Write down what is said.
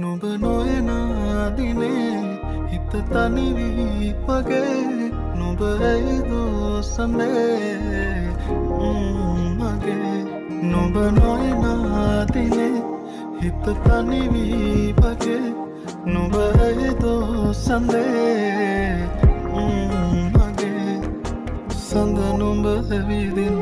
නුඹ නොයන දිනේ හිත තනි වී වගේ. නුඹ ඇයිදෝ සඳේ මගේ? නුඹ නොයන දිනේ හිත තනි වී වගේ. නුඹ ඇයිදෝ සඳේ මගේ? සඳ නුඹ ඇවිදින්